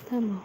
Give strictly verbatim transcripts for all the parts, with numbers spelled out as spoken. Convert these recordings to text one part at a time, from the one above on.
Tamo.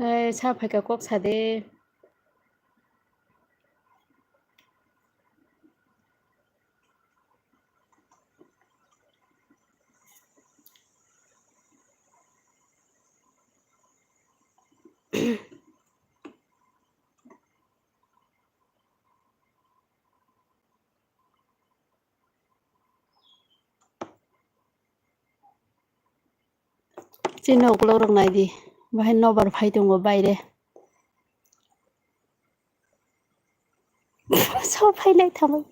Ei, sa phaikha kok sa de. Chini ukulok rok nai di, bahai nobar phai tongo baire. So phai nai thamai.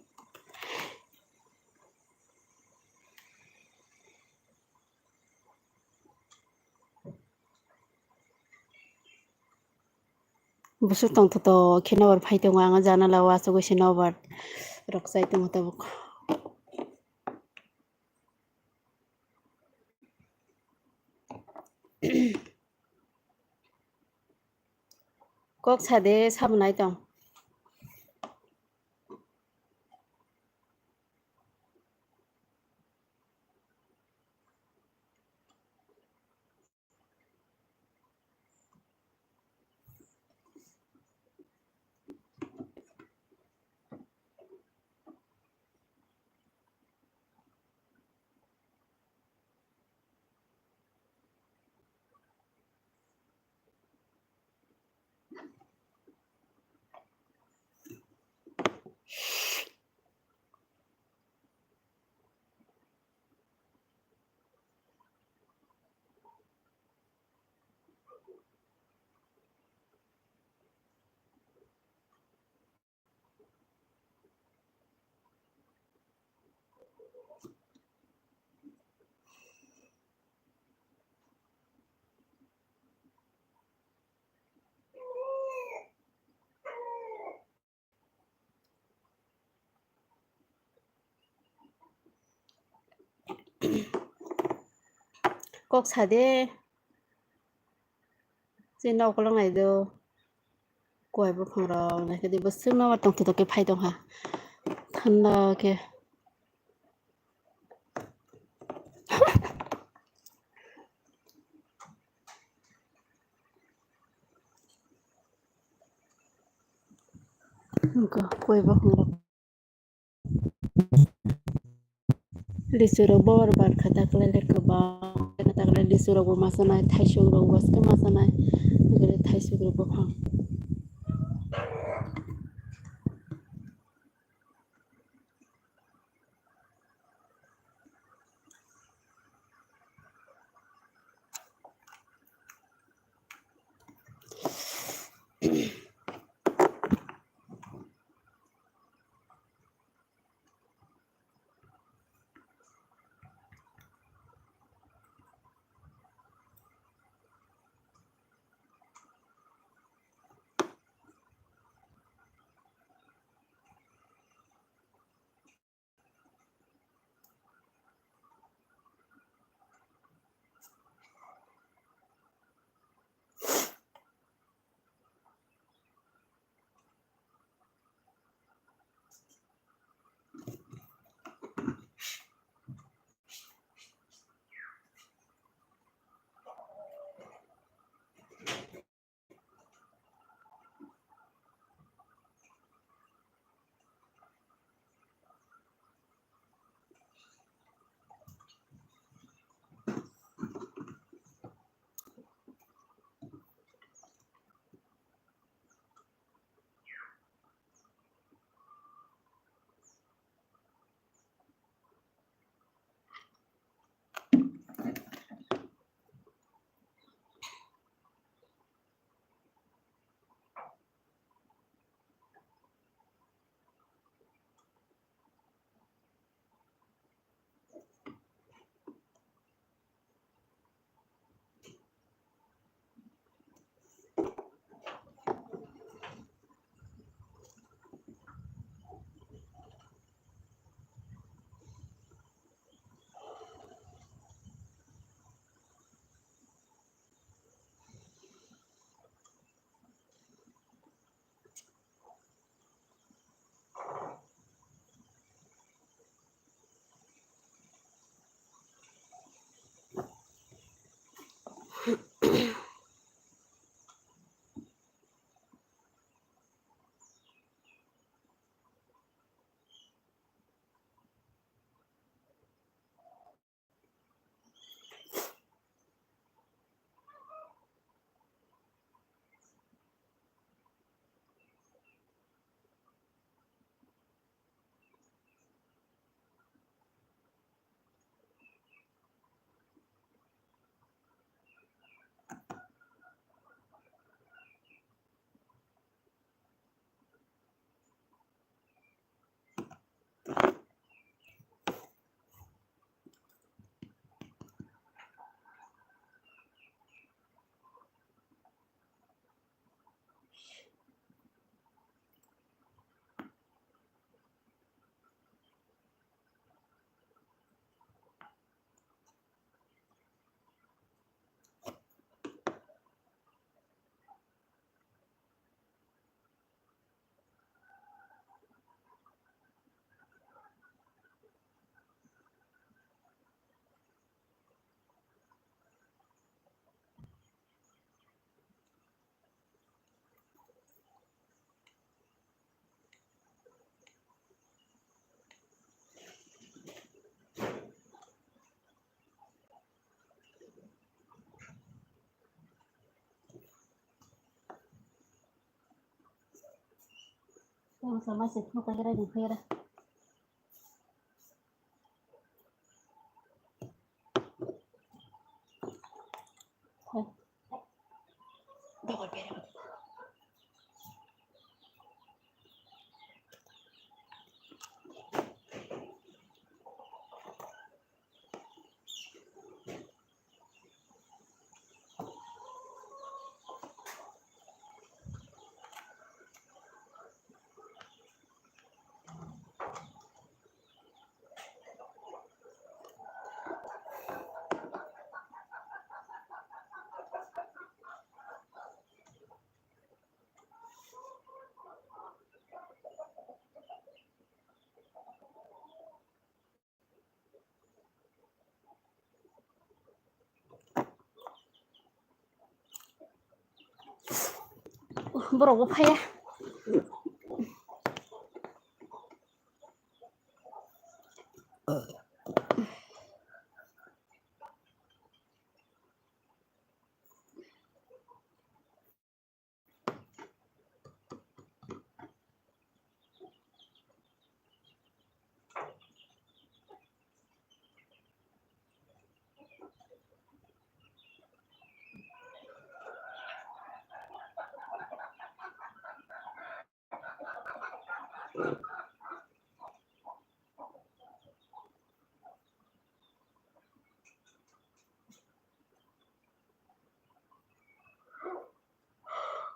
Buswk tongthoto khe nobar phai tongo, ang o janala o asugwi se nobar rok chai tongo tabuk. Kok sa de, sabo nai tong. Kok sa de. Chini ukulok nai do. Kowai buphang rok nai khe de, bwswk nobar tongthoto khe phai tongkha. Thanda khe. Kowai buphang rok. Lichurok bor barkha, daklai le kwbang, daklai lichurokbo ma chanai, thaisukrok waskhe ma chanai, daklai thaisukrok buphang. Masa masa phunuk khe rai phai ra. Borok bo phaiya.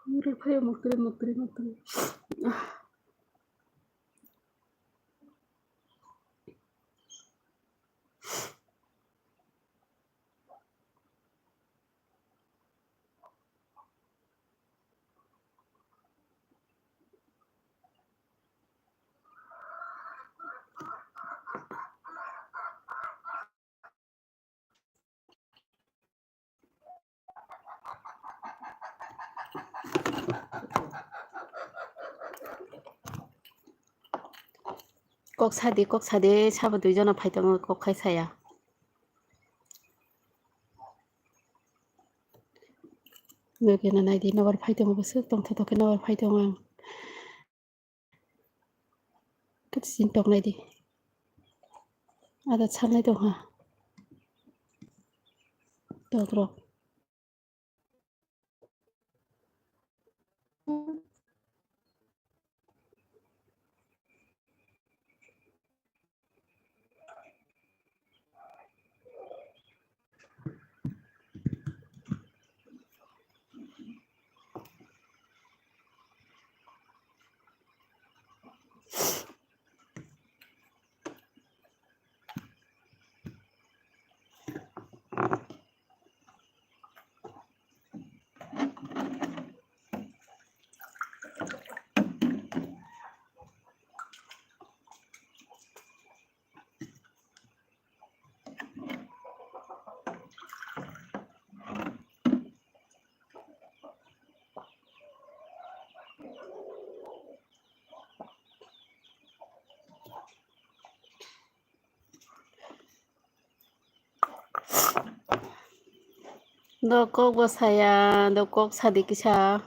Murui phai mukri mukri mukri. Kok sadi, kok sadi, sabo dui jona phai tongo, kok khai saya. Loge na naidi, nobar phai tongo, bwswk tongthotok khe nobar phai tongo ang. Kati sin tok naidi. Ada salnai tong ha. Tok rok. Do kok bo saya, do kok sadi kisa.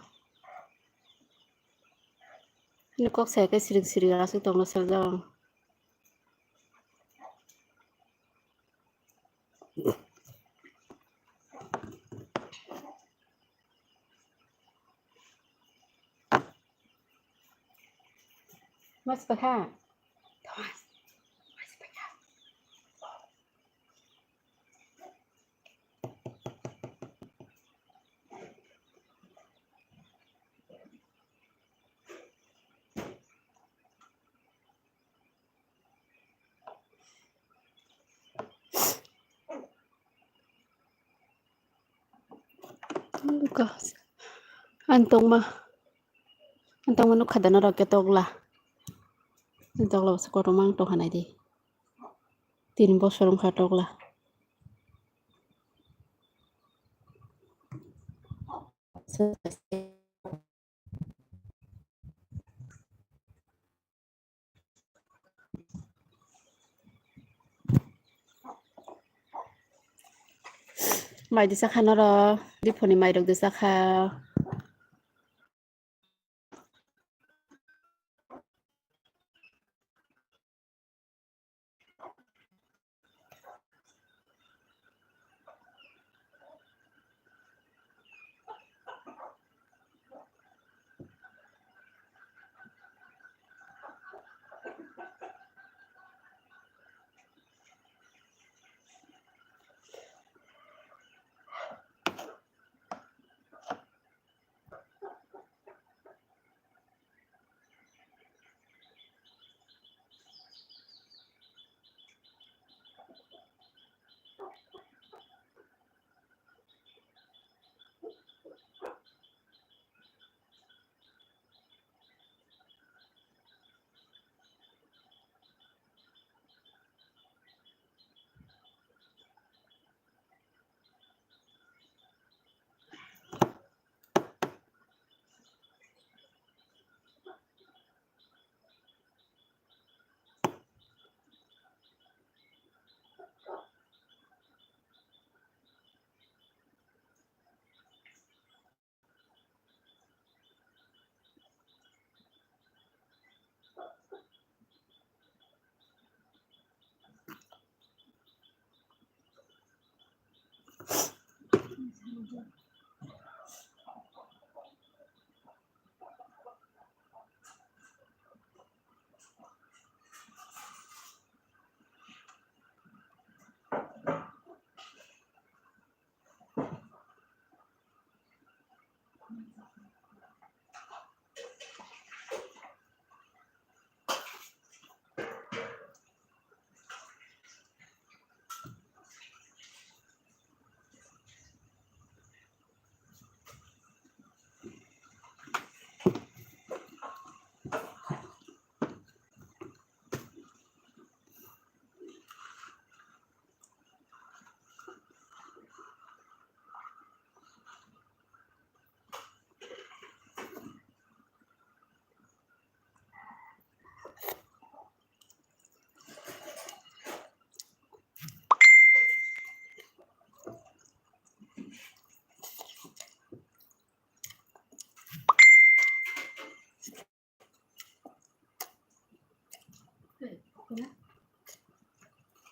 Ni kok saya khe siring siring aswk tongma saljak ang. Mas pakha. Thomas. Mas pakha. Ang tongma, ang tongma nukha da norok khe tokla. Tokla bwsa kotorma ang tongkha naidi. Tin bosor wngkha tokla. Mai disa kha norok, diphoni mai rok disa kha.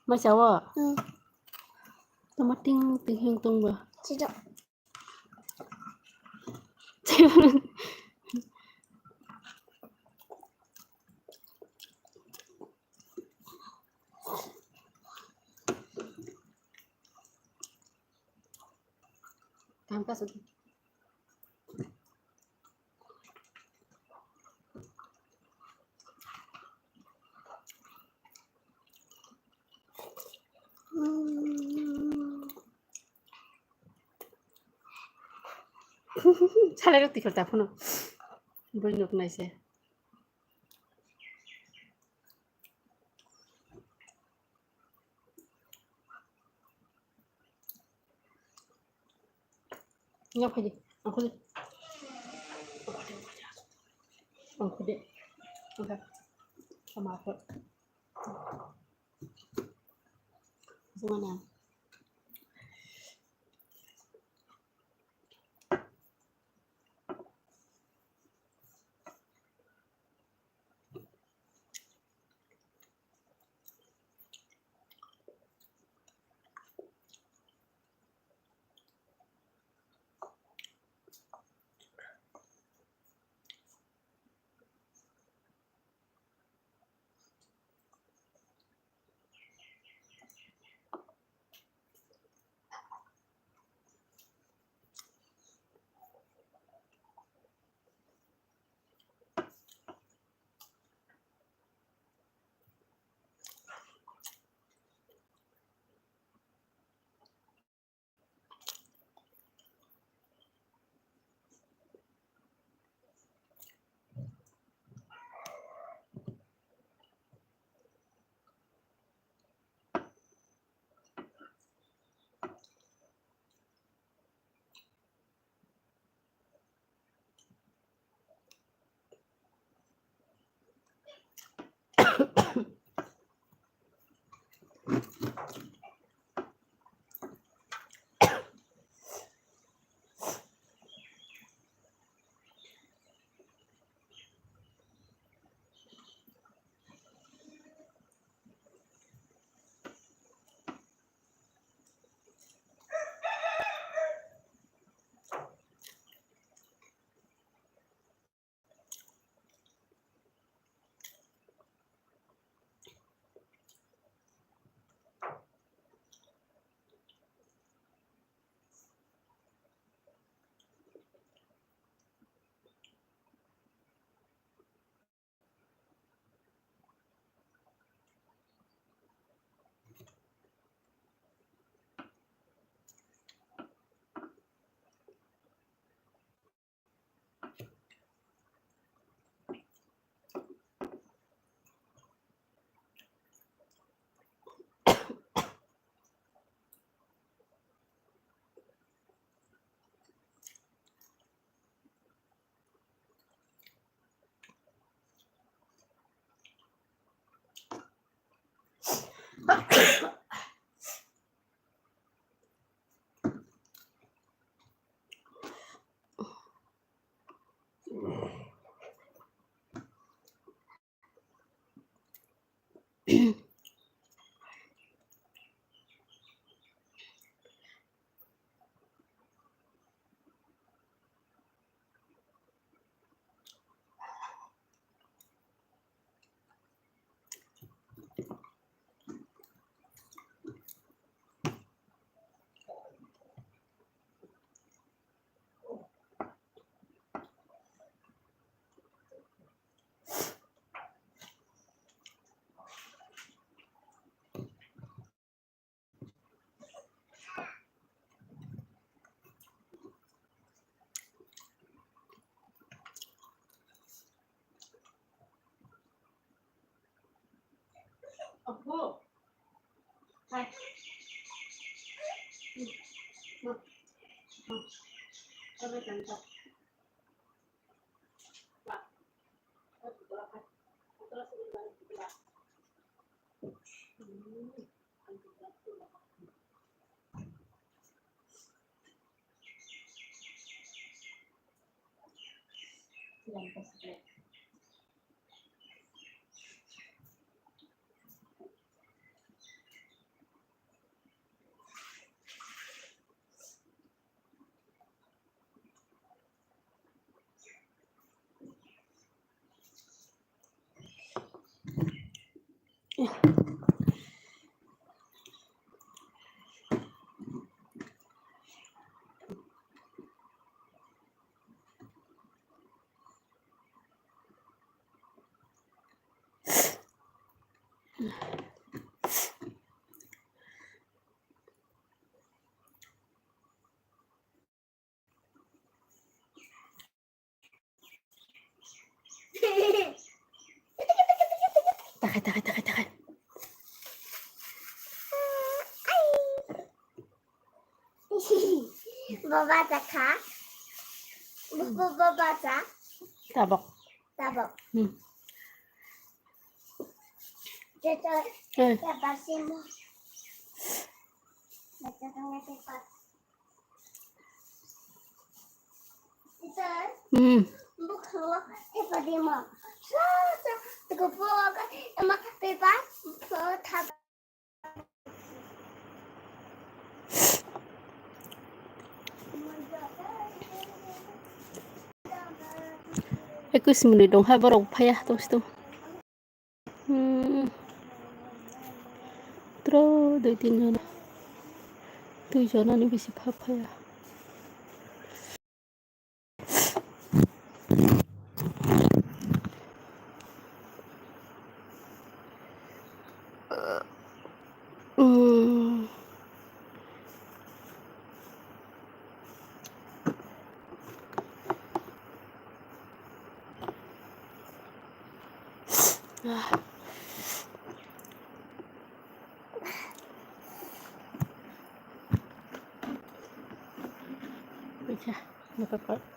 Mai chawo? Hmm. Tama ting ting hing tong ba. Sijak. Tam ka sudi. Salai rok tikhor ta phano. Bui nuk nai se. Nga phai di, ang khudi. Ang khudi. Ang khudi. Ang khudi. Ang khudi. Gimana? Takai, takai, takai, takai. Baba ta kha. Bo-, bo-, baba ta. Tabok. Tabok. Hmm. Jeta. Eh. Ya basimo. Jeta tanga tepat. Hmm. Ekwis minit dong ha borok phaiya tongsi tong. Hmm. Tro dui tin jona. Dui jona ni bisi pha phaiya. Hmm. Acha, maka kok.